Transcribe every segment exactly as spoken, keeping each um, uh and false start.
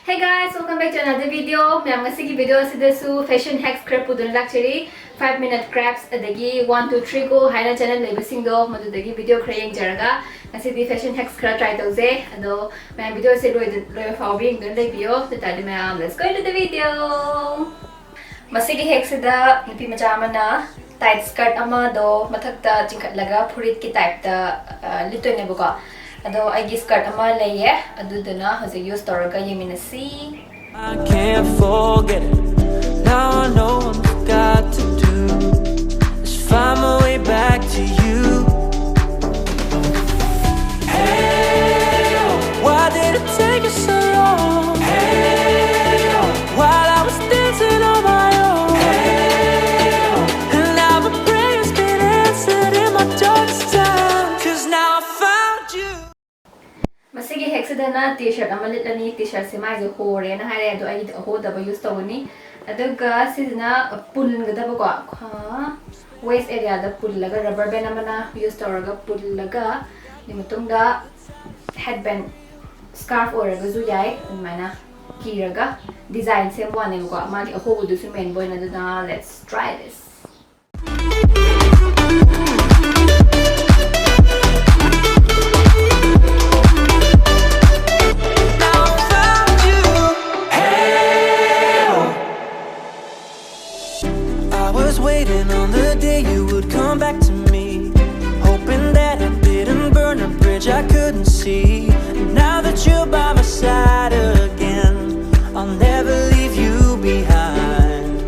Hey guys, welcome back to another video. ꯃꯌꯥꯝ, ꯉꯁꯤꯒꯤ video ꯑꯁꯤꯗꯁꯨ fashion hacks ꯈꯔ ꯄꯨꯗꯨꯅ ꯂꯥꯛꯆꯔꯤ꯫ Five minute crafts ꯑꯗꯒꯤ one two three go ꯍꯥꯏꯅ channel ꯂꯩꯕꯁꯤꯡꯗꯣ, ꯃꯗꯨꯗꯒꯤ video ꯈꯔ ꯌꯦꯡꯖꯔꯒ ꯉꯁꯤꯗꯤ fashion hacks ꯈꯔ try ꯇꯧꯖꯩ꯫ ꯑꯗꯣ ꯃꯌꯥꯝ, video ꯑꯁꯦ ꯂꯣꯏꯗ-, ꯂꯣꯏꯕ ꯐꯥꯎꯕ ꯌꯦꯡꯗꯨꯅ ꯂꯩꯕꯤꯌꯣ꯫ ꯑꯗꯨ ꯇꯥꯔꯗꯤ ꯃꯌꯥꯝ, let's go into the video. ꯃꯁꯤꯒꯤ hack ꯁꯤꯗ ꯅꯨꯄꯤ ꯃꯆꯥ ꯑꯃꯅ tight skirt ꯑꯃꯗꯣ ꯃꯊꯛꯇ ꯆꯤꯡꯈꯠꯂꯒ ꯐꯨꯔꯤꯠꯀꯤ type ꯇ, ꯑ, ꯂꯤꯠꯇꯣꯏꯅꯦꯕꯀꯣ꯫ ꯑꯗꯣ ꯑꯩꯒꯤ skirt ꯑꯃ ꯂꯩꯌꯦ, ꯑꯗꯨꯗꯨꯅ ꯍꯧꯖꯤꯛ use ꯇꯧꯔꯒ ꯌꯦꯡꯃꯤꯟꯅꯁꯤ꯫ I can't forget it. Now I know what I've got to do is find my way back to you. Hey, oh, why did it take you so long? Hey, oh, while I was dancing on my own. Hey, oh, and now my prayers get answered in my darkest time. 'Cause now I found you. ꯃꯁꯤꯒꯤ hack ꯁꯤꯗꯅ T-shirt ꯑꯃ ꯂꯤꯠꯂꯅꯤ꯫ T-shirt ꯁꯦ ꯃꯥꯏꯁꯦ ꯍꯣꯔꯦꯅ ꯍꯥꯏꯔꯦ, ꯑꯗꯣ ꯑꯩꯒꯤꯗꯤ ꯑꯍꯣꯗꯕ use ꯇꯧꯒꯅꯤ꯫ ꯑꯗꯨꯒ ꯁꯤꯁꯤꯅ ꯄꯨꯟꯒꯗꯕꯀꯣ, ꯑ, waist area ꯗ ꯄꯨꯜꯂꯒ, rubber band ꯑꯃꯅ use ꯇꯧꯔꯒ ꯄꯨꯜꯂꯒ, ꯑꯗꯨꯒꯤ ꯃꯇꯨꯡꯗ headband, scarf ꯑꯣꯏꯔꯒꯁꯨ ꯌꯥꯏ, ꯑꯗꯨꯃꯥꯏꯅ ꯀꯤꯔꯒ design ꯁꯦꯝꯕ ꯋꯥꯅꯦꯕꯀꯣ꯫ ꯃꯥꯒꯤ ꯑꯍꯣꯕꯗꯨꯁꯨ ꯃꯦꯟꯕ ꯑꯣꯏꯅ, ꯑꯗꯨꯅ let's try this. I was waiting on the day you would come back to me, hoping that I didn't burn a bridge I couldn't see. And now that you're by my side again, I'll never leave you behind.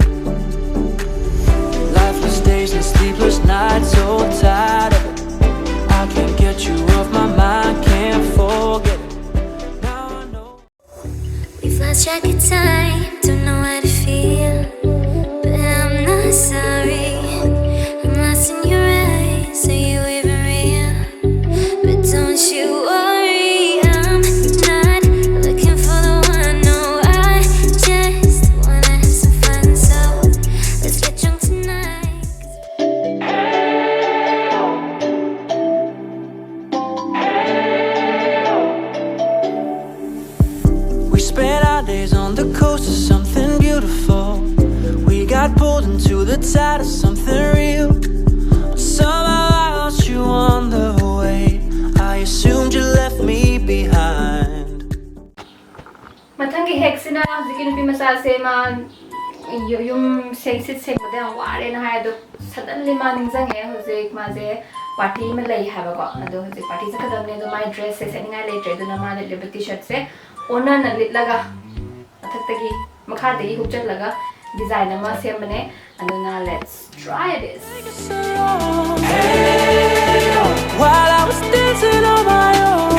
Lifeless days and sleepless nights, so tired of it. I can't get you off my mind, can't forget it. Now I know. We've lost track of time, don't know how to feel, but I'm not sorry. I'm lost in your eyes, are you even real? But don't you worry, I'm not looking for the one, no, I just wanna have some fun, so let's get drunk tonight. We spent our days on the coast of something beautiful. We got pulled into the tide of something real. Somehow I lost you on the way. I assumed you left me behind. ꯃꯊꯪꯒꯤ ꯍꯦꯛꯁꯤꯅ ꯍꯧꯖꯤꯛꯀꯤ ꯅꯨꯄꯤ ꯃꯆꯥꯁꯦ ꯃꯥ U- ꯌꯨꯝ ꯁꯦꯡꯁꯤꯠ ꯁꯦꯡꯕꯗ ꯌꯥꯝ ꯋꯥꯔꯦꯅ ꯍꯥꯏ꯫ ꯑꯗꯣ suddenly ꯃꯥ ꯅꯤꯡꯁꯤꯡꯉꯦ, ꯍꯧꯖꯤꯛ ꯃꯥꯁꯦ party ꯑꯃ ꯂꯩ ꯍꯥꯏꯕꯀꯣ꯫ ꯑꯗꯣ ꯍꯧꯖꯤꯛ party ꯆꯠꯀꯗꯕꯅꯦ꯫ ꯑꯗꯣ ꯃꯥꯏ dressꯁꯦ ꯁꯦꯠꯅꯤꯡꯉꯥꯏ ꯂꯩꯇ꯭ꯔꯦ꯫ ꯑꯗꯨꯅ ꯃꯥ ꯂꯤꯠꯂꯤꯕ T-shirtꯁꯦ ꯑꯣꯟꯅꯅ ꯂꯤꯠꯂꯒ ꯃꯊꯛꯇꯒꯤ ꯃꯈꯥꯗꯒꯤ ꯍꯨꯛꯆꯜꯂꯒ design ꯑꯃ ꯁꯦꯝꯕꯅꯦ꯫ ꯑꯗꯨꯅ let's try this. While I was dancing on my own.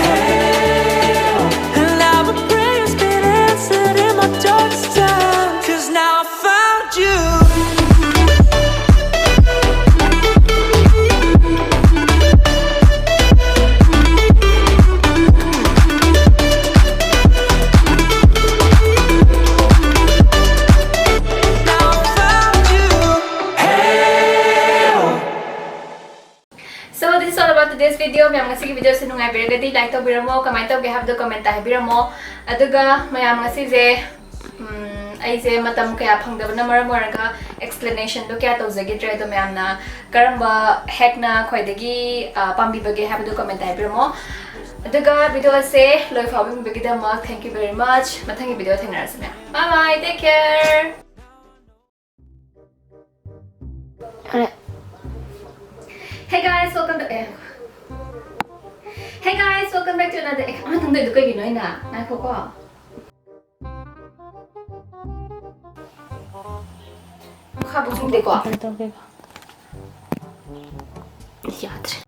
And now the prayer's been answered in my darkest time. 'Cause now I found you. Now I found you. Hey. So this is all about today's video. ꯃꯌꯥꯝ ꯉꯁꯤꯒꯤ videoꯁꯦ ꯅꯨꯡꯉꯥꯏꯕꯤꯔꯒꯗꯤ like ꯇꯧꯕꯤꯔꯝꯃꯣ, ꯀꯃꯥꯏꯅ ꯇꯧꯒꯦ ꯍꯥꯏꯕꯗꯣ commentꯇ ꯍꯥꯏꯕꯤꯔꯝꯃꯣ꯫ ꯑꯗꯨꯒ ꯃꯌꯥꯝ ꯉꯁꯤꯁꯦ ꯎꯝ, ꯑꯩꯁꯦ ꯃꯇꯝ ꯀꯌꯥ ꯐꯪꯗꯕꯅ ꯃꯔꯝ ꯑꯣꯏꯔꯒ explanationꯗꯣ ꯀꯌꯥ ꯇꯧꯖꯈꯤꯗ꯭ꯔꯦ꯫ ꯑꯗꯣ ꯃꯌꯥꯝꯅ ꯀꯔꯝꯕ hackꯅ ꯈ꯭ꯋꯥꯏꯗꯒꯤ ꯑ, ꯄꯥꯝꯕꯤꯕꯒꯦ ꯍꯥꯏꯕꯗꯣ commentꯇ ꯍꯥꯏꯕꯤꯔꯝꯃꯣ꯫ ꯑꯗꯨꯒ videoꯁꯦ ꯂꯣꯏ ꯐꯥꯎꯕꯤꯕꯒꯤꯗꯃꯛ thank you very much. ꯃꯊꯪꯒꯤ video ꯊꯦꯡꯅꯔꯁꯤ ꯃꯌꯥꯝ꯫ Bye bye, take care. ꯑꯔꯦ Hey guys, welcome back. A. Hey guys, welcome back to another. ꯑꯦ, ꯑꯃ ꯅꯪꯗꯣꯏꯗꯣ ꯀꯩꯒꯤꯅꯣ ꯑꯩꯅ? ꯉꯥꯏꯈꯣꯀꯣ. ꯃꯈꯥꯕꯨ ꯆꯨꯝꯗꯦꯀꯣ? ꯀꯩ ꯇꯧꯒꯦꯕ? ꯌꯥꯗ꯭ꯔꯦ꯫